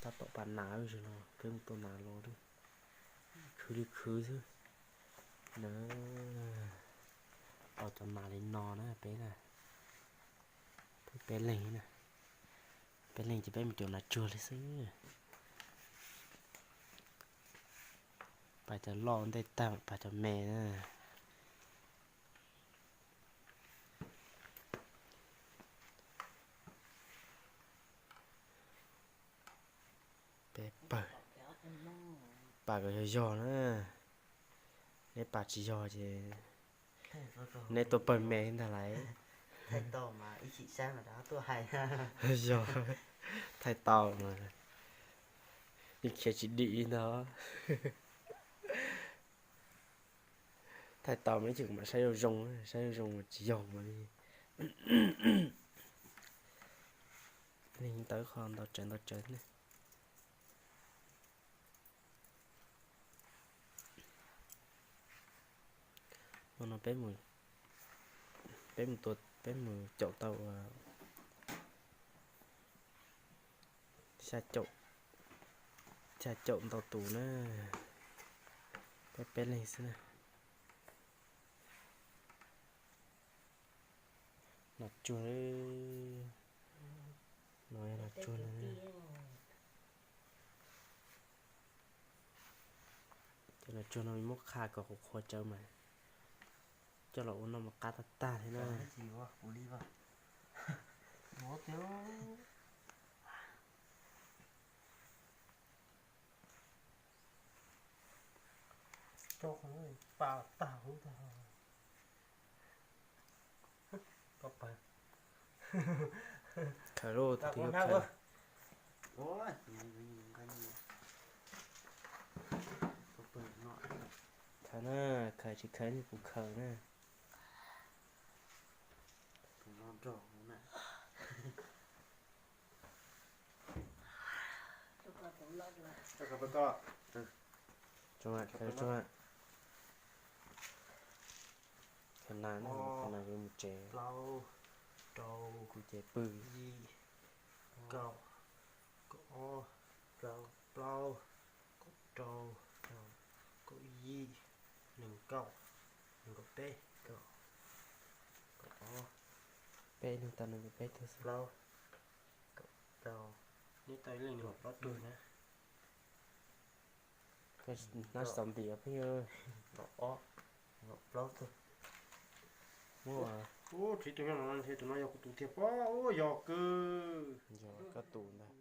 Tab tom pas nas los, peb mus tua nas los, khwv li khwv xwb na. Tos cov nas li no na peb na, peb leeg na, peb leeg ces peb mus caum nas tsuag li xwb. Pas cov loj ntej tag, pas cov me na. Peb pawg, pas kom yog yog na. Neb pas tsis yog ces neb tuaj pawg me ntag lauj. Yog, thaij tau mas yeej khiav tsis dim li ntag. Thaij tau mas ib chim kuv mam saib zoo zoo, saib zoo zoo mas tsis yog mas li. Neeg ntawd qhov ntau tsawv ntau tsawv ne. Hmo no peb mus, peb mus tua, peb mus caum tau xya caum, xya caum ntau tus na, peb peb leeg xwb na. Nas tsuag, no yog nas tsuag no. Cov nas tsuag no muab qha kom qhuav qhuav tsawv mas coj los ua noj mas qab tag tag li na. Khaws lauj, tus twg yuav khaws. Khaws na, khaws tsis khaws kuv khaws na. Khaws na, khaws na yuav mus tsev. Kuv ces pw. Kaum, kaum ob, plaub, plaub, kaum rau, kaum yim, nees nkaum, nees nkaum peb, kaum ob, peb leeg tau nees nkaum peb tug xwb. Plaub, kaum rau, neb tau ib leeg nees nkaum plaub tug na. Hnab tsis tau ntim os phooj ywg. Kaum ob, nees nkaum plaub tug. Muab, ub, tsis tus no, tus no yog kuv tus tiag pob, ub, yog kawg. Yog koj tus ntag.